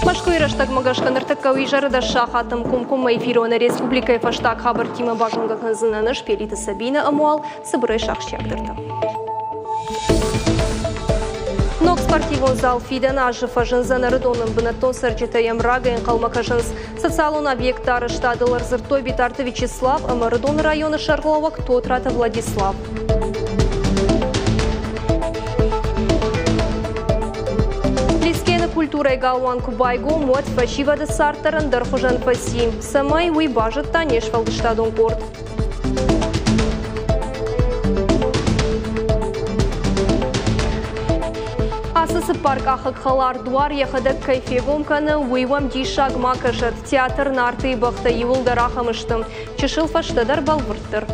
Мӕскуыйы рӕстӕгмӕ гӕсгӕ ныртӕккӕ у изӕры дӕс сахатӕм комкоммӕ эфирон нӕ республикӕйы фӕстаг хабӕрттимӕ базонгӕ кӕндзынӕн ӕз Пелиты Сабинӕ ӕмӕ уал цыбырӕй сахсджиагдӕртӕ. Ног спортивон зал фидӕн азы фӕзындзӕн Ӕрыдоны бынӕттон цӕрджытӕ йӕм рагӕй ӕнхъӕлмӕ кӕсынц. Социалон объектты арӕзтадыл ӕрдзырдтой Битарты Вячеслав ӕмӕ Ӕрыдоны районы сӕргълӕууӕг Тотраты Владислав. Лескены культурӕйы галуан куы байгом, уӕд фӕсивӕды цард дӕр ӕндӕрхуызӕн фӕци. Цӕмӕй уый базыдта не сфӕлдыстадон къорд. Ацы цыппаркъахыг хӕлар дуар йӕхӕдӕг кӕй фегом кӕны, уый уӕм диссаг ма кӕсӕд. Театр Нарты-йы бӕхтӕ иууылдӕр ахӕм сты. Чысыл фӕстӕдӕр бӕлвырддӕр.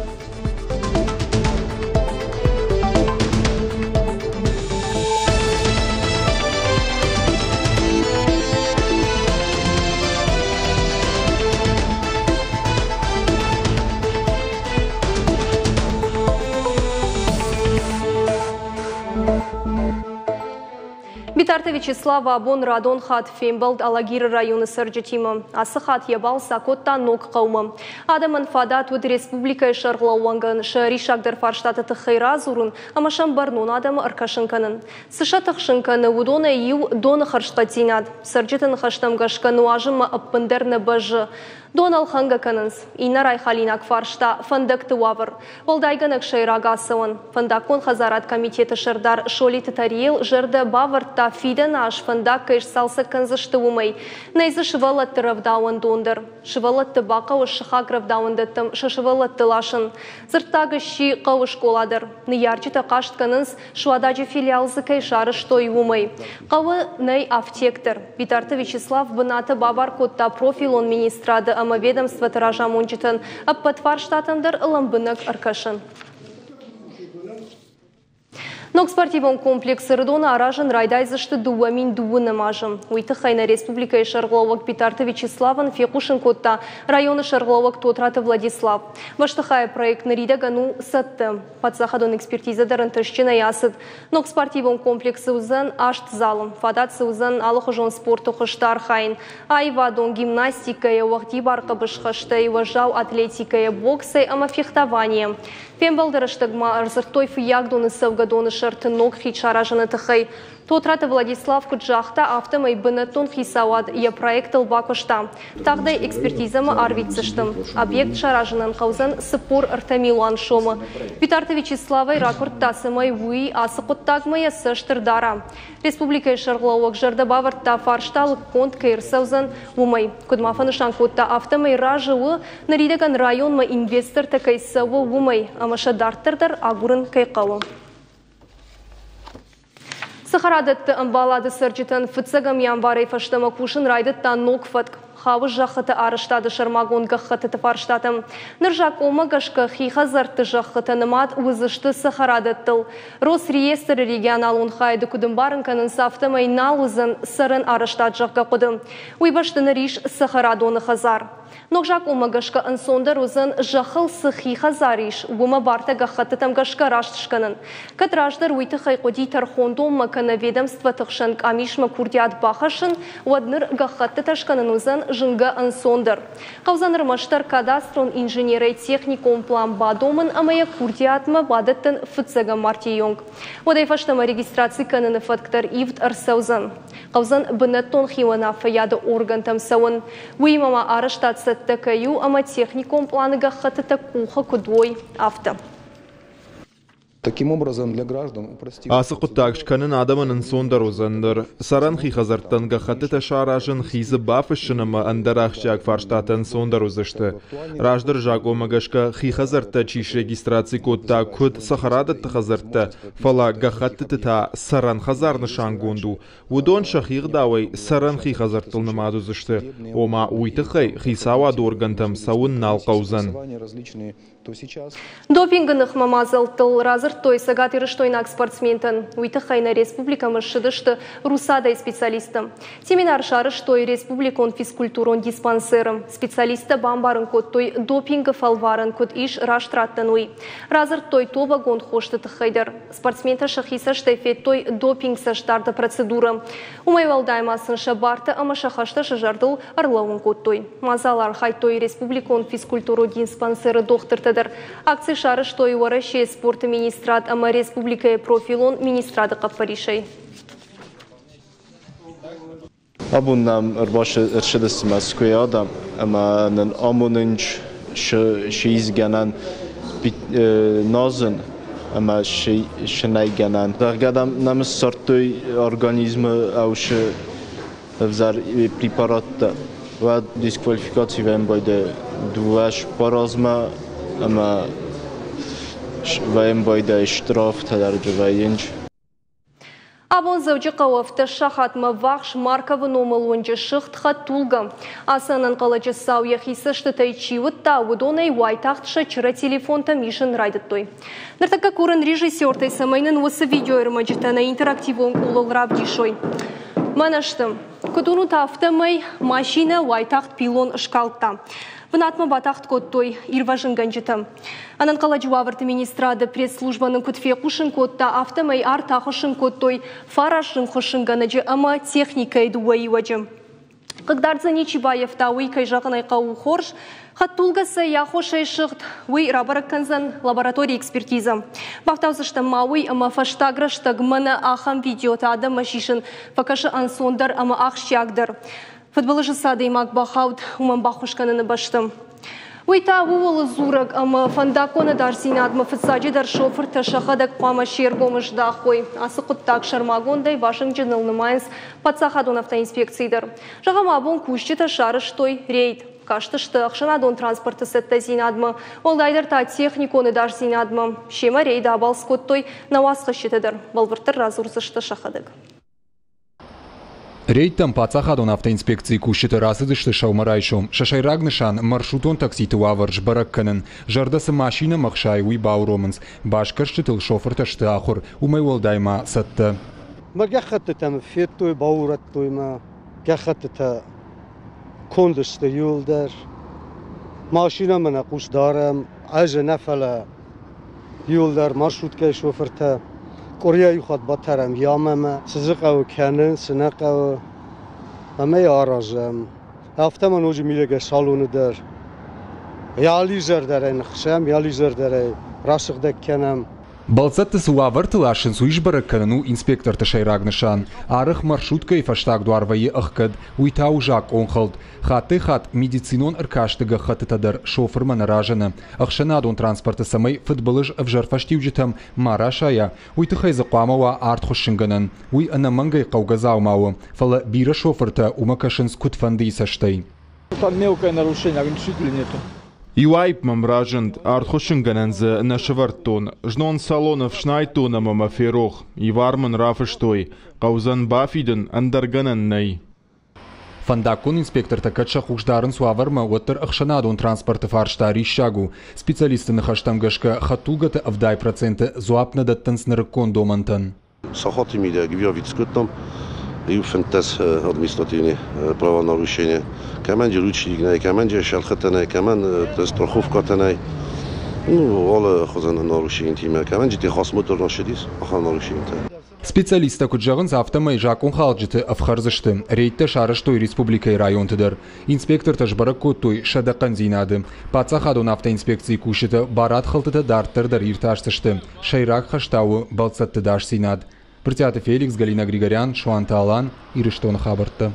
Битарты Вячеслав абон радон хатт фембӕлд Алагиры районы цӕрджытимӕ. Ацы хатт йӕ балц акодта ног хъӕумӕ. Адӕмӕн фадат уыд республикӕйы сӕргълӕууӕгӕн сӕ риссагдӕр фарстаты тыххӕй радзурын ӕмӕ сӕм бӕрнон адӕмы ӕркӕсын кӕнын. Цы сӕ тыхсын кӕны, уыдонӕй иу доны хӕрзхъӕддзинад. Цӕрджыты ныхӕстӕм гӕсгӕ нуазынмӕ ӕппындӕр нӕ бӕззы. Дон ӕлхӕнгӕ кӕнынц. Иннӕ райхалинаг фарста – фӕндӕгты уавӕр. Уӕлдайгӕнӕг сӕйраг ацӕуӕн. Фӕндаггон хӕдзарад комитеты сӕрдар Солиты Тариел зӕрдӕ бавӕрдта, фидӕн аз фӕндаг кӕй сцалцӕг кӕндзысты, уымӕй. Нӕй дзы сывӕллӕтты рӕвдауӕндон дӕр. Сывӕллӕтты бахъӕуы сыхаг рӕвдауӕндӕттӕм сӕ сывӕллӕтты ласын. Дзырддаг сси хъӕуы скъола дӕр. Ныййарджытӕ хъаст кӕнынц, Суададжы филиал дзы кӕй сарӕзтой, уымӕй. Хъӕуы нӕй афтек дӕр. Битарты Вячеслав бынаты бабар кодта профилон министрады ӕмӕ ведомствоты разамонджытӕн ӕппӕт фарстатӕм дӕр лӕмбынӕг ӕркӕсын. Ног спортивон комплекс Ӕрыдоны аразын райдайдзысты 2009 азы. Уый тыххӕй нӕ республикӕйы сӕргълӕууӕг Битарты Вячеславӕн фехъусын кодта районы сӕргълӕууӕг Тотраты Владислав. Бӕстыхайы проект ныридӕгӕн у цӕттӕ. Паддзахадон экспертизӕ дӕр ӕнтыстджынӕй ацыд. Ног спортивон комплексы уыдзӕн аст залы. Фадат дзы уыдзӕн алыхуызон спорты хуызты архайын. Аивадон гимнастикӕйӕ, уӕгъдибар хъӕбысхӕстӕй, уӕззау атлетикӕйӕ, боксӕй ӕмӕ фехтованийӕ. Фембӕлды рӕстӕг ма ӕрдзырдтой Фыййагдоны цӕугӕдоны сӕрты ног хид саразыны тыххӕй. Тотраты Владислав куыд загъта, афтӕмӕй бынӕттон хицауад йӕ проектыл бакуыста. Тагъдӕй экспертизӕмӕ арвитдзысты. Объект саразынӕн хъӕудзӕн 43 милуан сомы. Битарты Вячеславӕй ракуырдта, цӕмӕй уый ацы хъуыддагмӕ йӕ цӕст ӕрдара. Республикӕйы сӕргълӕууӕг зӕрдӕ бавӕрдта, фарста лыггонд кӕй ӕрцӕудзӕн, уымӕй. Куыд ма фӕнысан кодта, афтӕмӕй разы у, ныридӕгӕн районмӕ инвестортӕ кӕй цӕуы, уымӕй, ӕмӕ сӕ дарддӕр дӕр агурын кӕй хъӕуы. Цӕхӕрадӕтты ӕмбалады цӕрджытӕн фыццӕгӕм январӕй фӕстӕмӕ кусын райдыдта ног фӕтк. Хауы зӕххыты арӕзтады сӕрмагонд гӕххӕттыты фарстатӕм. Ныр закъонмӕ гӕсгӕ хи хӕдзӕртты зӕххытӕ нымад уыдзысты цӕхӕрадӕттыл. Росреестры регионалон хайады куыд ӕмбарын кӕнынц, афтӕмӕй нал уыдзӕн цӕрӕн арӕзтад зӕгъгӕ хъуыды. Уый бӕсты ныр ис цӕхӕрадоны хӕдзар. Ног закъонмӕ гӕсгӕ ӕнцондӕр уыдзӕн, зӕххыл цы хи хӕдзар ис, уымӕ бартӕ гӕххӕттытӕм гӕсгӕ раст скӕнын. Кӕд раздӕр уый тыххӕй хъуыди тӕрхондонмӕ кӕнӕ ведомствоты хсӕн къамисмӕ курдиат бахӕссын, уӕд ныр гӕххӕттытӕ скӕнын уыдзӕн зынгӕ ӕнцондӕр. Хъӕудзӕн ӕрмӕстдӕр кадастрон инженерӕй техникон план бадомын ӕмӕ йӕ курдиатмӕ бадӕттын фыццӕгӕм мартъийы онг. Уӕдӕй фӕстӕмӕ регистраци кӕныны фӕтк дӕр ивд ӕрцӕудзӕн. Хъӕудзӕн бынӕттон хиуынаффӕйады органтӕм цӕуын. Уыимӕ ма арӕзтад цӕттӕ кӕй у ӕмӕ техникон пъланы гӕххӕттытӕ къухы куыд уой, афтӕ. Таким образом, для граждан упростить... Ацы хъуыддаг скӕнын адӕмӕн ӕнцондӕр уыдзӕн ныр. Цӕрӕн хи хӕдзӕрттӕн гӕххӕттытӕ саразын, хи дзы бафыссын ӕмӕ ӕндӕр ахсджиаг фарстатӕ ӕнцондӕр уыдзысты. Раздӕры закъонмӕ гӕсгӕ хи хӕдзӕрттӕ чи срегистраци кодта, куыд цӕхӕрадӕтты хӕдзӕрттӕ, фӕлӕ гӕххӕттыты та цӕрӕн хӕдзар нысангонд у, уыдон сӕхи ӕгъдауӕй цӕрӕн хи хӕдзӕрттыл нымад уыдзысты, ома уый тыххӕй хицауады органтӕм цӕуын нал хъӕудзӕн. Допингы ныхмӕ мадзӕлттыл радзырдта. Радзырдтой цӕгатирыстойнаг спортсментӕн. Уый тыххӕй нӕ республикӕмӕ ссыдысты РУСАДА-йы специалисттӕ. Семинар сарӕзтой республикон физкультурон диспансеры. Специалисттӕ бамбарын кодтой, допингы фӕлварӕн куыд ис раст раттӕн, уый. Радзырдтой тобӕгонд хосты тыххӕй дӕр. Спортсментӕ сӕхи цӕстӕй федтой допинг-цӕстдарды процедурӕ. Уымӕй уӕлдай ма сын сӕ бартӕ ӕмӕ сӕ хӕстӕ сӕ зӕрдыл ӕрлӕууын кодтой. Мадзалы архайдтой республикон физкультурон диспансеры дохтыртӕ дӕр. Акци сарӕзтой Уӕрӕсейы спорты министрад ӕмӕ республикӕйы профилон министрады хъӕппӕрисӕй. Абон нӕм ӕрбацыдысты Мӕскуыйы адӕм ӕмӕ нын амонынц сизгӕнӕн нозын ӕмӕ сынӕйгӕнӕн. Зӕгъгӕ, нӕм ссардтой организмы ӕвсы ӕвзӕр препараттӕ. Уӕд дисквалификаци вӕййын байдайы дыууӕ размӕ ӕмӕ вӕййын байдайы штрафтӕ дӕр вӕййынц. Абон Дзӕуджыхъӕуы 17 сахатмӕ ввахс Марковы номыл уынджы сыгъд хӕдтулгӕ. Ацы ӕнӕнхъӕлӕджы цау йӕхи цӕстытӕй чи уыдта, уыдонӕй уайтагъд сӕ чырӕ телефонтӕм исын райдыдтой. Ныртӕккӕ курын режиссертӕй, цӕмӕй нын уыцы видеоӕрмӕджытӕ нӕ интерактивон къулыл равдисой. Мӕнӕ сты. Куыд уынут, афтӕмӕй машинӕ уайтагъд пилон скалдта. Бынатмӕ батагъд кодтой ирвӕзынгӕнджытӕ. Ӕнӕнхъӕлӕджы уавӕрты министрады пресс-службӕ нын куыд фехъусын кодта, афтӕмӕй арт ахуыссын кодтой фараст зынгхуыссынгӕнӕджы ӕмӕ техникӕйы дыууӕ иуӕджы. Хъыгдард дзы ничи баййӕфта, уый, кӕй зӕгъын ӕй хъӕуы, хорз. Хӕдтулгӕ цӕй аххосӕй сыгъд, уый рабӕрӕг кӕндзӕн лабораторийы экспертизӕ. Бафтаудзыстӕм ма уый, ӕмӕ фӕстаг рӕстӕг мӕнӕ ахӕм видеотӕ адӕммӕ сисын фӕкӕсы ӕнцондӕр ӕмӕ ахсджиагдӕр. Фыдбылызы цы адӕймаг бахауд, уымӕн баххуыс кӕныны бӕсты. Уый та ууыл дзурӕг, ӕмӕ фӕндаггон ӕдасдзинадмӕ фыццаджыдӕр шофыртӕ сӕхӕдӕг хъуамӕ се ргом здахой. Ацы хъуыддаг сӕрмагондӕй вазыгджыныл нымайынц паддзахадон автоинспекцийы дӕр. Зӕгъӕм, абон кусджытӕ сарӕзтой рейд. Кастысты ӕхсӕнадон транспорты цӕттӕдзинадмӕ, уӕлдайдӕр та техникон ӕдасдзинадмӕ. Семӕ рейд абалц кодтой нӕ уацхӕсджытӕ дӕр. Бӕлвырддӕр радзурдзысты сӕхӕдӕг. Рейдтӕм паддзахадон автоинспекцийы кусджытӕ рацыдысты сӕумӕрайсом. Сӕ сӕйраг нысан – маршрутон такситы уавӕр сбӕрӕг кӕнын. Зӕрдӕ цы машинӕмӕ хсайы, уый бауромынц. Басгӕрстытыл шофыртӕ сты ахуыр, уымӕй уӕлдай ма цӕттӕ. Мӕ гӕххӕттытӕ мын федтой, баурӕдтой мӕ. Гӕххӕттытӕ конд сты иууылдӕр. Машинӕмӕ нӕ хъус дарӕм, ӕз нӕ фӕлӕ иууылдӕр маршруткӕйы шофыртӕ. Къуырийӕ иу хатт батӕрӕм ямӕмӕ, цы дзы хъӕуы кӕнын, цы нӕ хъӕуы, ӕмӕ йӕ аразӕм. Афтӕ ма ноджы мидӕгӕй салоны дӕр. Йӕ алы изӕр дӕр ӕй ныхсӕм, йӕ алы изӕр дӕр ӕй расыгъдӕг кӕнӕм. Бӕлццӕтты цы уавӕрты ласынц, уый сбӕрӕг кӕнын у инспекторты сӕйраг нысан. Арӕх маршруткӕйы фӕстаг дуар вӕййы ӕхгӕд, уый та у закъонхӕлд. Хаттӕй-хатт медицинон ӕркасты гӕххӕттытӕ дӕр шофырмӕ нӕ разыны. Ӕхсӕнадон транспорты цӕмӕй фыдбылыз ӕвзӕр фӕстиуджытӕм ма расайа, уый тыххӕй дзы хъуамӕ уа артхуыссынгӕнӕн. Уый ӕнӕмӕнгӕй хъӕугӕ дзаума у, фӕлӕ бирӕ шофыртӕ уымӕ кӕсынц куыдфӕндыйы цӕстӕй. Там мелкое нарушение, огнетушителя нету. Иу аипп мӕм разынд, артхуыссынгӕнӕн дзы нӕ сӕвӕрдтон. Знон салон ӕфснайдтон ӕмӕ мӕ ферох. Ивар мын рафыстой. Хъӕудзӕн бафидын, ӕндӕр гӕнӕн нӕй. Фӕндаггон инспектортӕ кӕд сӕ хъус дарынц уавӕрмӕ, уӕддӕр ӕхсӕнадон транспорты фарста риссаг у. Специалистты ныхӕстӕм гӕсгӕ, хӕдтулгӕты 70% дзуапп нӕ дӕттынц нырыккон домӕнтӕн. Сахаты мидӕг объявить скодтам иу 15 административный правонарушение. Кӕмӕн ручник нӕй, кӕмӕн сӕлхӕтӕ нӕй, кӕмӕн страховкатӕ нӕй. Ну, алы хуызӕн нарушенийтимӕ, кӕмӕн техосмотр нашедис, ахӕм нарушенийтӕ. Специалисттӕ куыд зӕгъынц, афтӕмӕй закъонхалджыты ӕфхӕрдзысты. Рейдтӕ сарӕзтой республикӕйы районты дӕр. Инспектортӕ сбӕрӕг кодтой 100 хъӕндзинады. Паддзахадон автоинспекцийы кусджытӕ барадхӕлдтытӕ дарддӕр дӕр иртасдзысты. Сӕйраг хӕс та у бӕлццӕтты ӕдасдзинад. Брытъиаты Феликс, Галина Григорян, Суанты Алан, Ирыстоны хабӕрттӕ.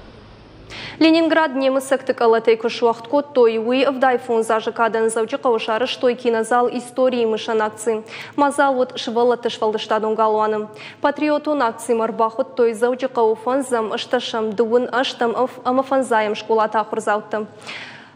Ленинград немыцӕгты къӕлӕтӕй куы суӕгъд кодтой, уый 75 азы кадӕн Дзӕуджыхъӕуы сарӕзтой кинозал «Историйы мысӕн акци». Мадзал уыд сывӕллӕтты сфӕлдыстадон галуаны. Патриотон акцимӕ ӕрбахуыдтой Дзӕуджыхъӕуы фӕндзӕм, ӕстӕсӕм, дыууын ӕстӕм ӕмӕ фӕндзайӕм скъолаты ахуырдзаутты.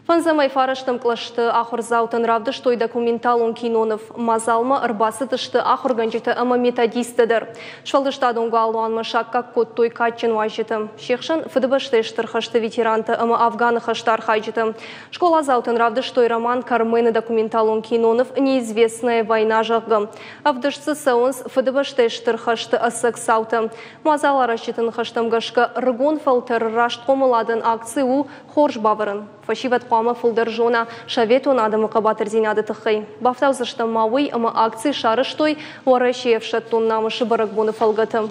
Фӕндзӕмӕй фарӕстӕм кълӕсты ахуырдзаутӕн равдыстой документалон киноныв. Мадзалмӕ ӕрбацыдысты ахуыргӕнджытӕ ӕмӕ методисттӕ дӕр. Сфӕлдыстадон галуанмӕ саккаг кодтой кадджын уазджытӕ. Се хсӕн Фыдыбӕстӕйы Стыр хӕсты ветерантӕ ӕмӕ Афганы хӕсты архайджытӕ. Скъоладзаутӕн равдыстой роман Кармены документалон киноныв «Неизвестная война», зӕгъгӕ. Ӕвдыст дзы цӕуынц Фыдыбӕстӕйы Стыр хӕсты ӕцӕг цаутӕ. Мадзаларазджыты ныхӕстӕм гӕсгӕ, ӕрыгон фӕлтӕры раст хъомыладӕн акци у хорз бавӕрӕн. Фӕсивӕд хъуамӕ фылдӕр зона советон адӕмы хъӕбатырдзинады тыххӕй. Бафтаудзыстӕм ма уый, ӕмӕ акци сарӕзтой Уӕрӕсейы ӕфсӕддон намысы бӕрӕгбоны фӕлгӕты.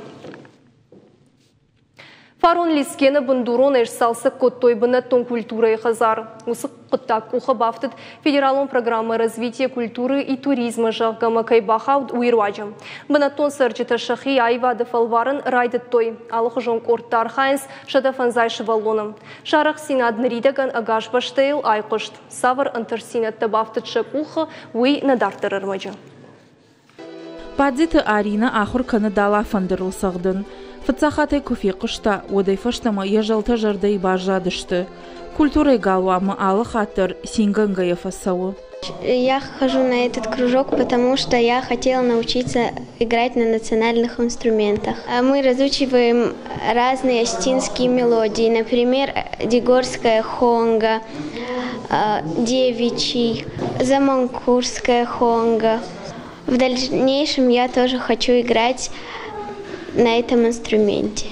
Фарон Лескены бындуронӕй сцалцӕг кодтой бынӕттон культурӕйы хӕдзар. Уыцы хъуыддаг къухы бафтыд федералон программӕ «Развитие культуры и туризма», зӕгъгӕ, кӕй бахауд, уый руаджы. Бынӕттон цӕрджытӕ сӕхи аивады фӕлварын райдыдтой. Алыхуызон къордты архайынц 150 сывӕллоны. Сӕ арӕхстдзинад ныридӕгӕн ӕгас бӕстӕйыл айхъуыст. Цавӕр ӕнтыстдзинӕдтӕ бафтыд сӕ къухы, уый нӕ дарддӕр ӕрмӕджы. Бадзиты Аринӕ ахуыр кӕны дала фӕндырыл цӕгъдын. Фыццаг хатт ӕй куы фехъуыста, уӕдӕй фӕстӕмӕ йӕ зӕлтӕ зӕрдӕйы баззадысты. Культурӕйы галуанмӕ алы хатт дӕр цингӕнгӕйӕ фӕцӕуы. Я хожу на этот кружок, потому что я хотела научиться играть на национальных инструментах. Мы разучиваем разные осетинские мелодии, например, дигорская хонга, девичий, заманкурская хонга. В дальнейшем я тоже хочу играть на этом инструменте.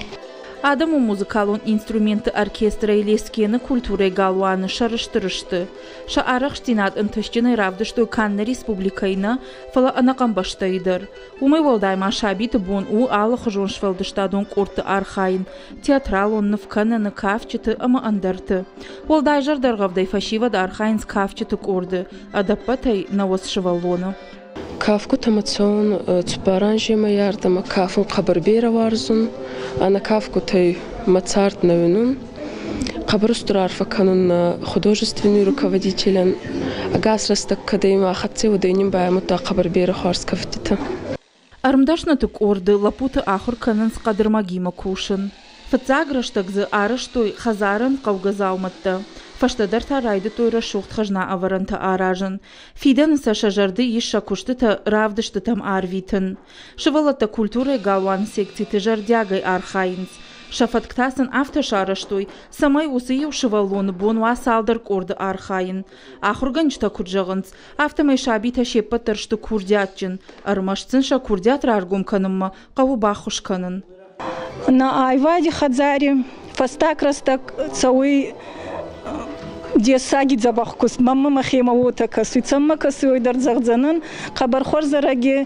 Адӕмон музыкалон инструментты оркестрӕй Лескены культурӕйы галуаны сӕрыстыр сты. Сӕ арӕхстдзинад ӕнтыстджынӕй равдыстой канд нӕ республикӕйы нӕ, фӕлӕ ӕнӕхъӕн бӕстӕйы дӕр. Уымӕй уӕлдай ма сабиты бон у алыхуызон сфӕлдыстадон къордты архайын, театралон, нывкӕныны, кафджыты ӕмӕ ӕндӕрты. Уӕлдай зӕрдӕргъӕвдӕй фӕсивӕд архайынц кафджыты къорды, ӕдӕппӕтӕй 90 сывӕллоны. Кафгутӕмӕ цӕун цуппар анземӕ ардӕмӕ кафун хъӕбӕр берӕ уарзун. Ӕнӕ кафгутӕй мӕ цард нӕ уинун. Хъӕбӕр устур арфӕ кӕнун нӕ художественный руководителӕн. Ӕгас рӕстӕг кӕдӕй ма хӕццӕ уодӕй нин байамудта хъӕбӕр берӕ хуарз кӕфтитӕ. Ӕрмдӕсныты къорды лӕппуты ахуыр кӕнынц хъӕдырмӕгимӕ кусын. Фыццаг рӕстӕг дзы арӕзтой хӕдзарӕн хъӕугӕ дзаумӕттӕ. Фӕстӕдӕр та райдыдтой рӕсугъд хӕзнаӕвӕрӕнтӕ аразын. Фидӕны сӕ сӕ зӕрды ис сӕ куыстытӕ равдыстытӕм арвитын. Сывӕллӕттӕ культурӕйы галуаны секциты зӕрдиагӕй архайынц. Сӕ фӕтк та сын афтӕ сарӕзтой, цӕмӕй уыцы иу сывӕллоны бон уа цалдӕр къорды архайын. Ахуыргӕнджытӕ куыд зӕгъынц, афтӕмӕй сабитӕ се ппӕт дӕр сты курдиатджын. Ӕрмӕст сын сӕ курдиат раргом кӕнынмӕ хъӕуы баххуыс кӕнын. Нӕ аивади хӕдзари фӕстаг рӕстӕг цӕуй дессаги дзӕбӕх куст. Мӕнмӕ мӕхемӕ уотӕ кӕсуй. Цӕмӕ кӕсуй, уой дӕр зӕгъдзӕнӕн. Хъӕбӕр хуӕрзӕрӕги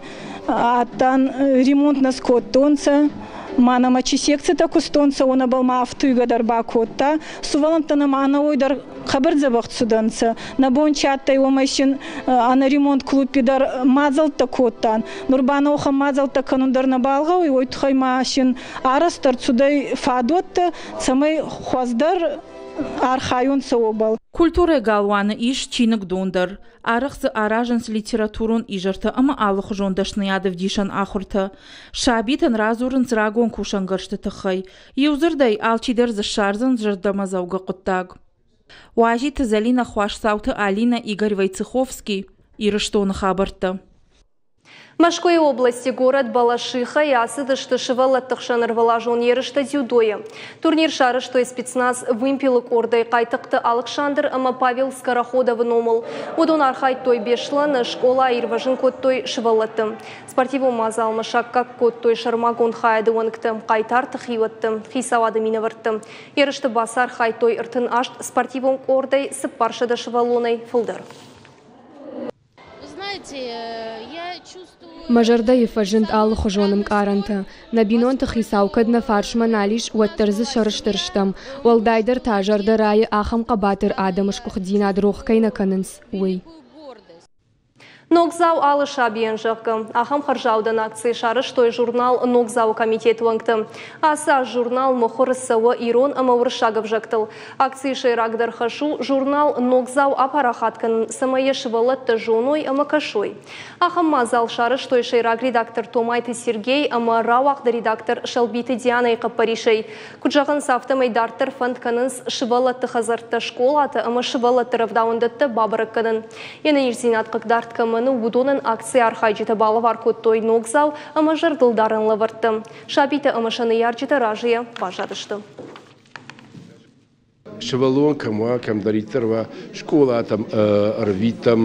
адтан, ремонт нӕ скодтонцӕ. Ма нӕмӕ чи секцитӕ кустонцӕ, уонӕбӕл ма ӕфтуйгӕ дӕр бакодта. Сувӕллӕнттӕ нӕмӕ ӕнӕуой дӕр хъӕбӕр дзӕбӕх цудӕнцӕ. Нӕ бон чи адтӕй, уомӕй син ӕнӕ ремонт клуби дӕр мадзӕлттӕ кодтан. Нур ба нӕуӕхӕн мадзӕлттӕ кӕнун дӕр нӕбал гъӕуй, уой туххӕй ма син арӕзт ӕрцудӕй фадуӕттӕ, цӕмӕй хуӕздӕр архайонцӕ уобӕл. Культурӕйы галуаны ис чиныгдон дӕр. Арӕх дзы аразынц литературон изӕртӕ ӕмӕ алыхуызон дӕсныйадӕвдисӕн ахуыртӕ. Сабитӕн радзурынц рагон кусӕнгӕрзты тыххӕй. Иудзырдӕй, алчидӕр дзы ссардзӕн зӕрдӕмӕдзӕугӕ хъуыддаг. Уазиты Зӕлинӕ, Хуасдзауты Алинӕ, Игорь Войцеховский. Ирыстоны хабӕрттӕ. Мӕскуыйы области город Балашихайы ацыдысты сывӕллӕтты хсӕн ӕрвылазон ерыстӕ дзюдойы. Турнир сарӕзтой спецназ «Вымпел»-ы къордӕй Хъайтыхъты Алыксандр ӕмӕ Павел Скороходовы номыл. Уыдон архайдтой Беслӕны, скъолайы ирвӕзын кодтой сывӕллӕтты. Спортивон мадзалмӕ саккаг кодтой сӕрмагонд хайады уӕнгты, хъайтарты хиуӕтты, хицауады минӕвӕртты. Ерысты бацархайдтой 38 спортивон къордӕй 400 сывӕллонӕй фылдӕр. Мӕ зӕрдӕйы фӕзынд алыхуызон ӕнкъарӕнтӕ. Нӕ бинонты хицау кӕд нӕ фарсмӕ нал ис, уӕддӕр дзы сӕрыстыр стӕм. Уӕлдайдӕр та зӕрдӕ райы, ахӕм хъӕбатыр адӕмы сгуыхтдзинад рох кӕй нӕ кӕнынц, уый. Ногдзау алы сабийӕн, зӕгъгӕ, ахӕм хӕрзаудӕн акци сарӕзтой журнал Ногдзау-ы комитеты уӕнгтӕ. Ацы аз журнал мыхуыры цӕуы ирон ӕмӕ уырыссаг ӕвзӕгтыл. Акцийы сӕйрагдӕр хӕс у журнал Ногдзау апарахат кӕнын, цӕмӕй йӕ сывӕллӕттӕ зоной ӕмӕ кӕсой. Ахӕм мадзал сарӕзтой сӕйраг редактор Томайты Сергей ӕмӕ рауагъды редактор Сӕлбиты Дианӕйы хъӕппӕрисӕй. Куыд зӕгъынц, афтӕмӕй дарддӕр фӕнд кӕнынц сывӕллӕтты хӕдзӕрттӕ, скъолатӕ ӕмӕ сывӕллӕтты рӕвдауӕндӕттӕ бабӕрӕг кӕнын. Йе нӕниздзинад хъыгдард кӕмӕн у, уыдонӕн акцийы архайджытӕ балӕвар кодтой ногдзау ӕмӕ зӕрдылдарӕн лӕвӕрттӕ. Сабитӕ ӕмӕ сӕ ныййарджытӕ разыйӕ баззадысты. Сывӕллон кӕм уа, кӕмдӕриддӕр уа, скъолатӕм ӕрвитӕм,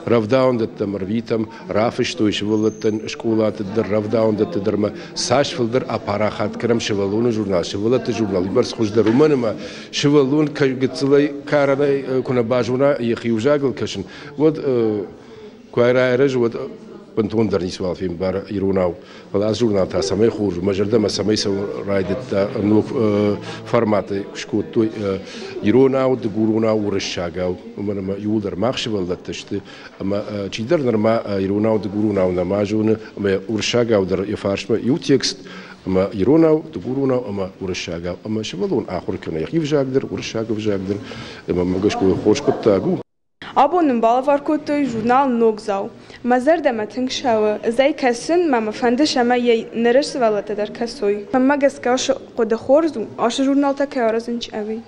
рӕвдауӕндӕттӕм ӕрвитӕм, рафыстой сывӕллӕттӕн скъолаты дӕр, рӕвдауӕндӕтты дӕр ма цас фылдӕр апарахат кӕнӕм сывӕллоны журнал, сывӕллӕтты журнал, уыйбӕрц хуыздӕр, уымӕн ӕмӕ сывӕллон гыццылӕй карӕнӕй куы нӕ базона йӕхи ӕвзагыл кӕсын, уӕд куы райрӕзы, уӕд бынтондӕр ницыуал фембары иронау. Фӕлӕ ацы журнал та цӕмӕй хорз у, мӕ зӕрдӕмӕ цӕмӕй цӕуын райдыдта, ног форматы скодтой иронау, дыгуронау, уырыссагау. Уымӕн ӕмӕ иууылдӕр мах сывӕллӕттӕ сты, ӕмӕ чидӕр нырма иронау, дыгуронау нӕма зоны, ӕмӕ уырыссагау дӕр йӕ фарсмӕ иу текст, ӕмӕ иронау, дыгуронау ӕмӕ уырыссагау. Ӕмӕ сывӕллон ахуыр кӕны йӕхи ӕвзаг дӕр, уырыссаг ӕвзаг дӕр, ӕмӕ мӕ гӕсгӕ хорз хъуыддаг у. Абон нын балӕвар кодтой журнал «Ногдзау». Мӕ зӕрдӕмӕ тынг цӕуы. Ӕз ӕй кӕсын, мӕ мӕ фӕнды, цӕмӕй йӕ ныры сывӕллӕттӕ дӕр кӕсой. Мӕнмӕ гӕсгӕ ацы хъуыды хорз у, ацы журналтӕ кӕй аразынц ӕви?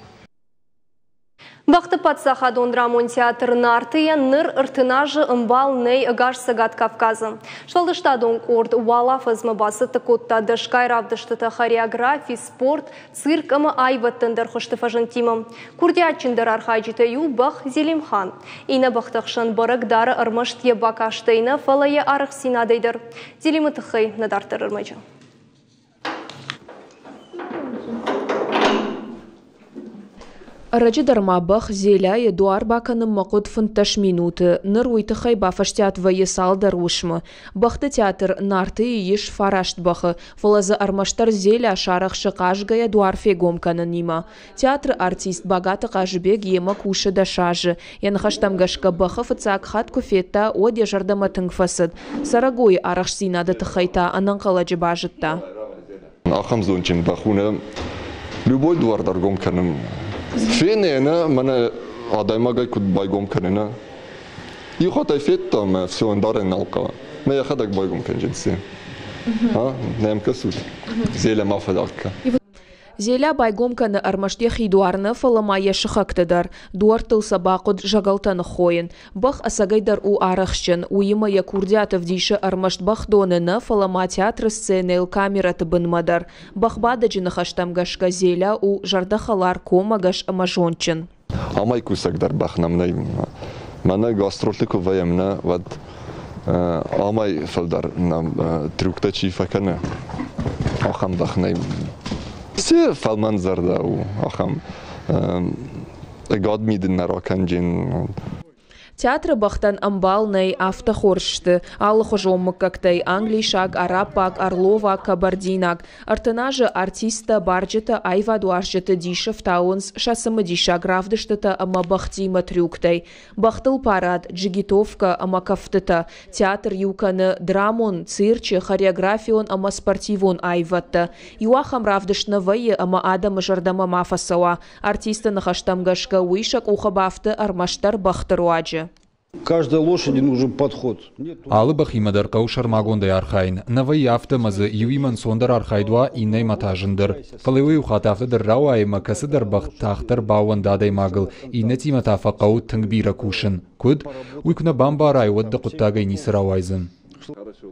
Бӕхты паддзахадон драмон театр «Нарты»-йӕн ныр 30 азы ӕмбал нӕй ӕгас Цӕгат Кавказы. Сфӕлдыстадон къорд уал афӕдзмӕ бацӕттӕ кодта дӕсгай равдыстытӕ хореографи, спорт, цирк ӕмӕ аивӕдты ӕндӕр хуызты фӕзындтимӕ. Курдиатджындӕр архайджытӕй у бӕх Зелимхан. Иннӕ бӕхты хсӕн бӕрӕг дары ӕрмӕст йӕ бакастӕй нӕ, фӕлӕ йӕ арӕхстдзинадӕй дӕр. Зелимы тыххӕй нӕ дарддӕр ӕрмӕджы. Ӕрӕджы дӕр ма бӕх Зеляйы дуар бакӕнынмӕ хъуыд 15 минуты, ныр уый тыххӕй бафӕстиат вӕййы цалдӕр уысмы. Бӕхты театр Нарты-йы ис фараст бӕхы, фӕлӕ дзы ӕрмӕстдӕр Зеля сарӕхсы хъазгӕйӕ дуар фегом кӕнынимӕ. Театры артист Багаты Хъазыбег йемӕ кусы 10 азы. Йӕ ныхӕстӕм гӕсгӕ бӕхы фыццаг хатт куы федта, уӕд йӕ зӕрдӕмӕ тынг фӕцыд. Цӕрӕгойы арӕхстдзинады тыххӕй та ӕнӕнхъӕлӕджы базыдта. Ахӕм зондджын бӕх у нӕ любой дуар дӕр гом кӕнын. Фене нӕ мӕнӕ адӕймагӕй куыд байгом кӕны нӕ. Иу хатт ӕй федта ӕмӕ все ӕндарӕн нал хъӕуы. Мӕ йӕхӕдӕг байгом кӕнджын цы. А, нӕм кӕсут? Зелӕ ма фӕдӕгка. Зелӕ байгом кӕны ӕрмӕст йӕхи дуар нӕ, фӕлӕ ма йӕ сыхӕгты дӕр. Дуӕрттыл сӕ бахъуыд зӕгӕлтӕ ныххойын. Бӕх ӕцӕгӕй дӕр у арӕхстджын, уыимӕ йӕ курдиат ӕвдисы ӕрмӕст бӕхдоны нӕ, фӕлӕ ма театры сценӕйыл камерӕты бынмӕ дӕр. Бӕхбадӕджы ныхӕстӕм гӕсгӕ Зелӕ у зӕрдӕхӕлар, коммӕгӕс ӕмӕ зондджын. Амӕй кусӕгдӕр бӕх нӕм нӕй. Мӕнӕ гастролты куы вӕййӕм нӕ, уӕд амӕй фылдӕр нӕм трюктӕ чи фӕкӕны, ахӕм бӕх нӕй. Цы фӕлмӕнзӕрдӕ у, ахӕм ӕгад ми дын нӕ ракӕнджын. Театры бӕхтӕн ӕмбал нӕй, афтӕ хорз сты. Алыхуызон мыггӕгтӕй англисаг, араббаг, орловаг, кабардинаг. 30 азы артисттӕ, барджытӕ, аивадуарзджыты дисы фтауынц сӕ цымыдисаг равдыстытӕ ӕмӕ бӕхтимӕ трюктӕй. Бӕхтыл парад, джигитовкӕ ӕмӕ кӕфтытӕ. Театр иу кӕны драмон, цирчы, хореографион ӕмӕ спортивон аивӕдтӕ. Иу ахӕм равдыст нӕ вӕййы ӕмӕ адӕмы зӕрдӕмӕ ма фӕцӕуа. Артисты ныхӕстӕм гӕсгӕ уый сӕ къухы бафты ӕрмӕстдӕр бӕхты руаджы. Каждой лошади нужен подход. Алы бӕхимӕ дӕр хъӕуы сӕрмагондӕй архайын. Нӕ вӕййы афтӕ ӕмӕ дзы иуимӕ ӕнцондӕр архайд уа, иннӕимӕ та зындӕр. Фӕлӕ иу хатт афтӕ дӕр рауайы ӕмӕ кӕцыдӕр бӕх тагъддӕр баууӕнды адӕймагыл, иннӕтимӕ та фӕхъӕуы тынг бирӕ кусын. Куыд? Уый куы нӕ бамбарай, уӕд дӕ хъуыддагӕй ницы рауайдзӕн.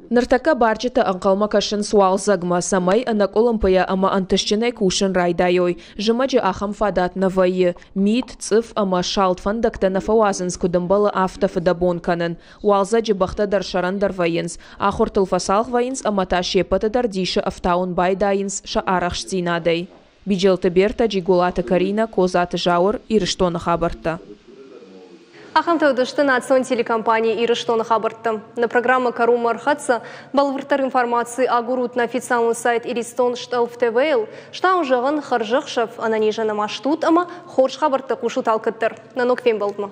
Ныртӕккӕ барджытӕ ӕнхъӕлмӕ кӕсынц уалдзӕгмӕ, цӕмӕй ӕнӕкъуылымпыйӕ ӕмӕ ӕнтыстджынӕй кусын райдайой. Зымӕджы ахӕм фадат нӕ вӕййы. Мит, цъыф ӕмӕ салд фӕндӕгтӕ нӕ фӕуадзынц куыд ӕмбӕлы, афтӕ фыдӕбон кӕнын. Уалдзӕджы бӕхтӕ дӕр сӕрӕндӕр вӕййынц, ахуыртыл фӕцалх вӕййынц ӕмӕ та се ппӕты дӕр дисы ӕфтауын байдайынц сӕ арӕхстдзинадӕй. Биджелты Бертӕ, Джиголаты Каринӕ, Козаты Зауыр, Ирыстоны хабӕрттӕ. Ахӕмтӕ уыдысты национ телекомпани Ирыстоны хабӕрттӕ. Нӕ программӕ кӕронмӕ ӕрхӕццӕ. Бӕлвырддӕр информаци агурут нӕ официалон сайт Иристон Стъӕлф ТВ-йыл. Стау зӕгъын, хӕрзӕхсӕв, ӕнӕнизӕн ӕмӕ стут ӕмӕ хорз хабӕрттӕ хъусут алкӕддӕр. Нӕ ног фембӕлдмӕ.